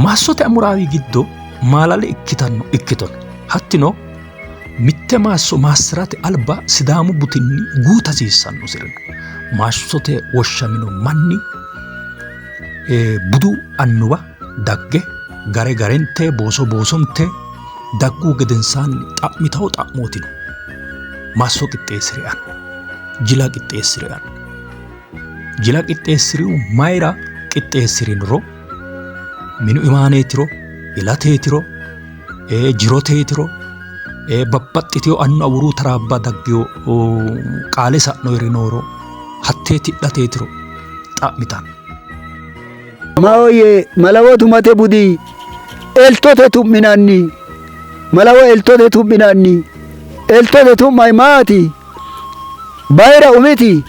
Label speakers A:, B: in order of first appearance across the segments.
A: Maassote amuraawi giddo maalale ikkitanno ikkito no. Hattino mitte maasso maassi'rate alba Sidaamu butinni guuta hasiissannosiri no. Maassote woshshamino manni budu annuwa dagge gare garente booso boosonte dagguhu gedensaanni xa'mitawo xa'mooti no. Maasso qixxeessi'ri anna, jila qixxeessi'ri anna. Jila qixxeessi'rihu mayira qixxeessi'rinoro, minu imaaneetiro, ilateetiro, jiroteetiro, babbaxxiteyo annu awuruu taraabba daggeyo qaale sa'noyiri nooro hattee tidhateetiro xa'mitanno.
B: Maahoyye malawo tumate budi eltote tu'minanni. Malawo eltote tu'minanni. Eltote tu'may maati? Bayira umiti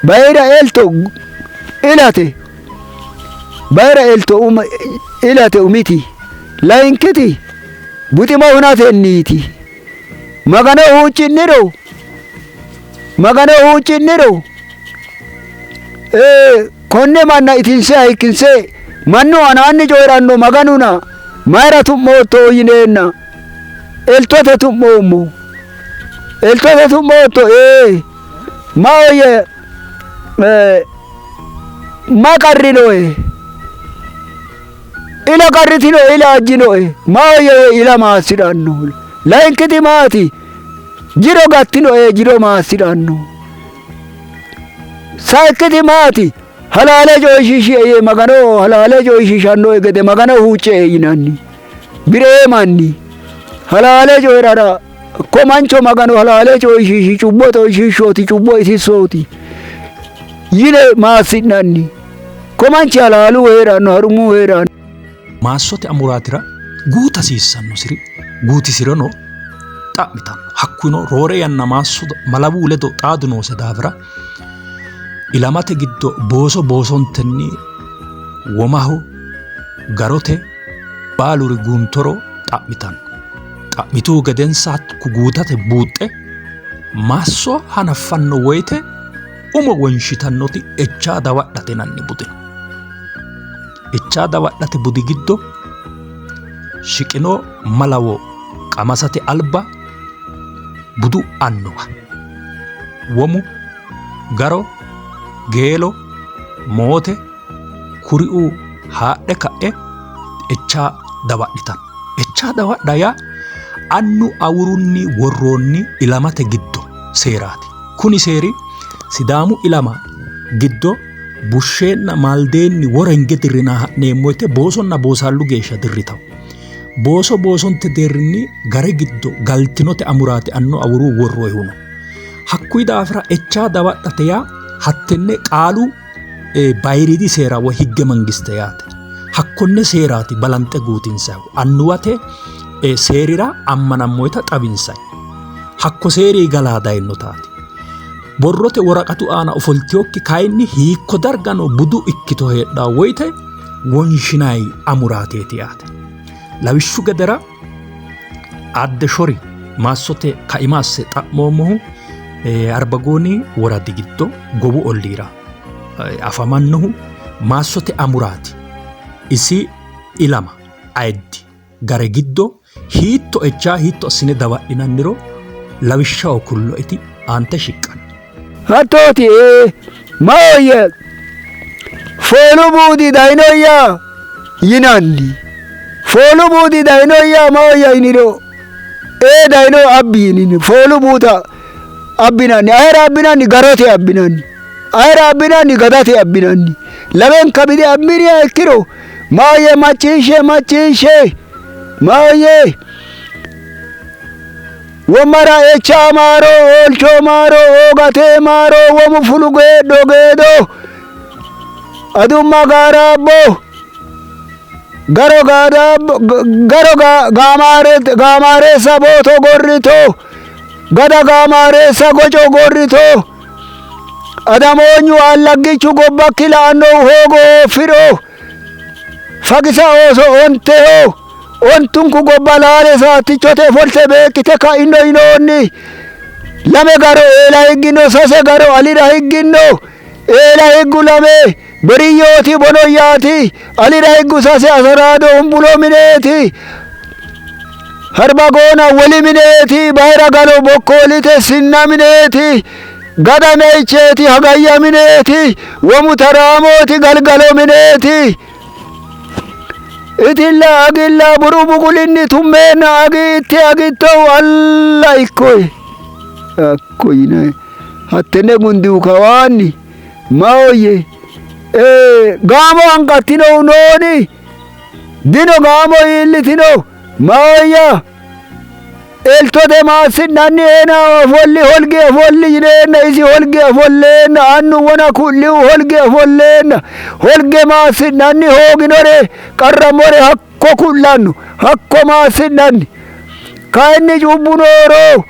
B: bayira elto ilate. Bayira elto ilate umiti. Layinkiti buxima hunatenniiti. Magano huucci'niro Magano huucci'niro konne manna itinse hayikkinse mannu anaanni coyi'ranno Maganuna mayira tu'mootto yineenna eltote tu'moommo. Eltote tu'mootto ee maahoyye ma qarrinoe ila qarritinoe ila ajjinoe maahoyye yee ila maassi'ranno. Layinkiti maati? Jiro gattinoe jiro maassi'ranno. Sayikkiti maati? Halaale coyishiishie yee Magano halaale coyishiishannoe gede Magano huucce yinanni. Bi'ree manni halaale coyi'rara ko mancho Magano halaale coyishiishi, cubbo coyishiishshooti, cubbo itissooti yine maassi'nanni. Ko manchi halaalu hee'ranno, harumu hee'ranno.
A: Maassote amuraatira guuta hasiissannosiri guutisirono xa'mitanno. Hakkuno roore yanna maasso malawu ledo xaadu noose daafira ilamate giddo booso boosontenni womaho, garote baaluri guuntoro xa'mitanno. Xa'mituhu gedensa hakku guutate buuxxe maasso hanaffanno woyte umo wonshitannoti echaa dawadhate yinanni budi no. Echaa dawadhate budi giddo shiqino malawo qamasate alba budu annuwa womu, garo, geelo, moote kuriuu haadhe ka'e echaa dawadhitanno. Echaa dawadha yaa annu awurunni worroonni ilamate giddo seeraati. Kuni seeri Sidaamu ilama giddo bushsheenna maaldeenni worenge dirrina ha'neemmo woyte boosonna boosaallu geeshsha dirritawo. Booso boosonte deerrinni gare giddo galtinote amuraati annu awuruu worroyihu no. Hakkuyi daafira echaa dawadhate yaa hattenne qaalu bayiriidi seera woy higge mangiste yaate. Hakkonne seeraati balanxe guutinsayihu. Annuwate seerira ammanammoyita xawinsayi. Hakko seeri galaa dayinnotaati. Borrote woraqatu aana ofoltiyokki kayinni hiikko dargano budu ikkito heedhanno woyte wonshinayi amuraateeti yaate. Lawishshu gedera Aadde Shori maassote kaima asse xa'moommohu Arbagooni woradi giddo Gobu olliira afamannohu maassote amuraati isi ilama ayiddi gare giddo hiitto echaa hiitto assine dawadhinanniro lawishshaho kulloeti aante shiqqanno.
B: Hattooti ee, maahoyye foolu buudi dayinoyya yinanni. Foolu buudi dayinoyya maahoyya yiniro ee dayino abbi yinini foolu buuta abbinanni. Ayera abbinanni? Garote abbinanni. Ayera abbinanni? Gadate abbinanni. Lamenka bide abbiniha ikkiro maahoyye macciishshe macciishshe maahoyye Womara echa maaro oolcho maaro oogate maaro womu fulu geedho geedo adumma gaaraabbo garo gaadaabbo garo gaamaareessa booto gorrito gada gaamaareessa goco gorrito adamoonyu allaggichu gobbakki la'annohu hoogo hooffiro fagisa ooso onteho Ontunku gobba laale saattichote ofolte beeqqite ka'ino yinoonni. Lame garo eela higginno, sase garo alira higginno. Eela higgu lame Beriyyooti Bonoyyaati. Alira higgu sase Asaraado Umbulo mineeti. Harbagoona Woli mineeti. Bayira Galo Bokkoolite Sinna mineeti. Gada Meicheeti Hagayya mineeti. Womu Taraamooti Galgalo mineeti. Itilla agilla buru buqulinni tummeenna agi itti agittohu alla ikkoe. Hakko yinanni. Hattenne gundihu kawaanni maahoyye ee gaamo hanqattinohu nooni? Dino gaamo iillitino maahoyya eltote maassi'nanni eena ofolli holgi ofolli yineenna isi holgi ofolleenna annu wona ku'lihu holgi ofolleenna holge maassi'nanni hooginore qarramore hakko ku'lanno hakko maassi'nanni kayinni cubbu nooro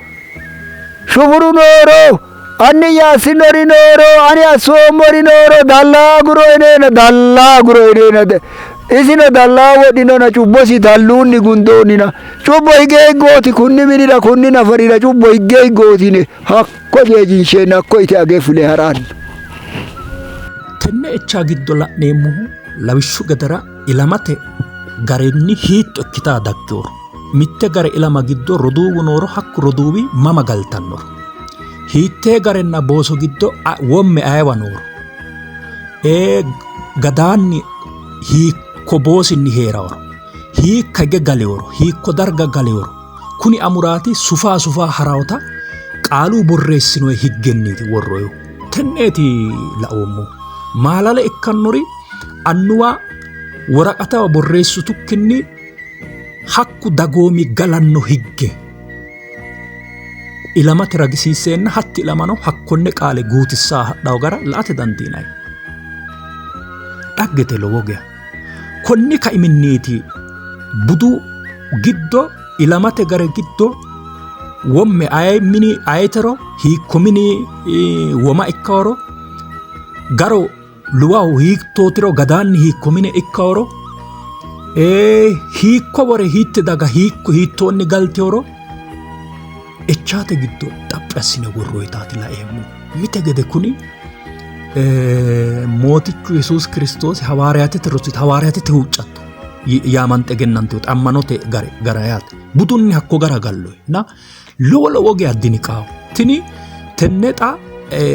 B: Shufuru nooro, anni'ya assinori nooro, ani assoommori nooro dallaa aguro yineena dallaa aguro yineena isino dallaa wodhinona cubbosi dalluunni gundoonnina cubbo hige higgooti kunni minira kunni nafarira cubbo higge higgooti yine hakko jeejinsheenna hakko ite age fule ha'ranno.
A: Tenne echa giddo la'neemmohu lawishshu gedera ilamate garinni hiitto ikkita dagginoro, mitte gare ilama giddo roduuwu nooro hakku roduuwi mama galtannoro, hiittee garenna booso giddo womme ayewa nooro, ee gadaanni hiikko boosinni hee'raworo, hiikka hige galiworo, hiikko darga galiworo, kuni amuraati sufaa sufaa harawota qaalu borreessinoyi higgenniiti worroyihu. Tenneeti laoommohu. Maalale ikkannori annuwa woraqataho borreessitukkinni hakku dagoomi galanno higge ilamate ragisiisseenna hatti ilamano hakkonne qaale guutissaa hadhawo gara la''ate dandiinanni. Dhaggete lowo geya. Konni kaiminniiti budu giddo ilamate gare giddo womme aye mini ayetero hiikko mini woma ikkaworo garo Luwahu hiittootiro gadaanni hiikko mine ikkaworo hiikko wore hiitti daga hiikko hiittoonni galteworo echaate giddo xaphi assine worroyitaati laeemmo. Mite gede kuni Mootichu Yesuusi Kiristoosi hawaariyaatete rosita hawaariyaatete huuccatto yaamante egennantinote ammanote gare gara yaate. Budunni hakko gara galloyi na lowo lowo geya diniqaawo. Tini tenne xa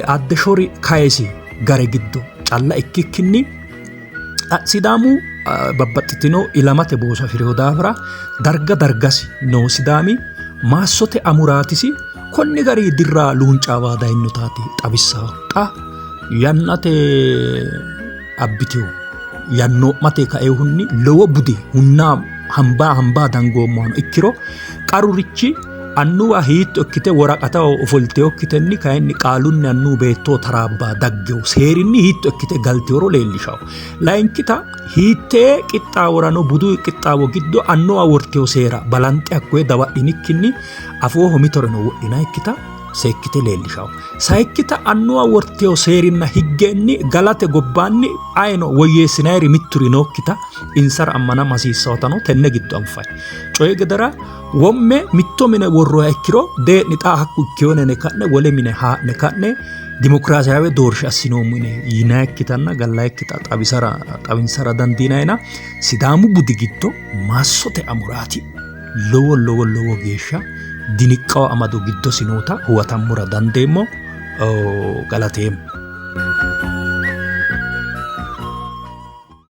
A: adde shori kayisi gare giddo calla ikkikkinni Sidaamu babbaxxitino ilamate booso afi'rino daafira darga dargasi noo Sidaami maassote amuraatisi konni gari dirra luuncaawaa dayinnotaati xawissahu. Xa yannate abbitino yannoo'mate kaehunni lowo budi hunna hambaa hambaa dangoommohano ikkiro qarurichi annuwa hiitto ikkite woraqataho ofolteyokkitenni kayinni qaalunni annuwu beettoo taraabba daggewo seerinni hiitto ikkite galteworo leellishawo. Layinkita hiittee qixxaaworano budu qixxaawo giddo annuwa wortewo seera balanxe hakkoye dawadhinikkinni afooho mitoreno wodhinaikkita seekkite leellishawo. Sayikkita annuwa wortewo seerinna higgenni galate gobbaanni ayino woyyeessinayiri mitturi nookkita insara ammanama hasiissawotano tenne giddo anfanni. Coyi gedera womme mitto mine worroha ikkiro dee'ni xa hakku ikkeyone yine ka'ne wole mine haa'ne ka'ne dimokiraasiyaawe doorsha assinoommo yine yinayikkitanna gallayikkita xawisara xawinsara dandiinayina Sidaamu budi giddo maassote amuraati lowo lowo lowo geeshsha diniqqawo amado giddosi noota huwatammora dandeemmo. Galateemmo.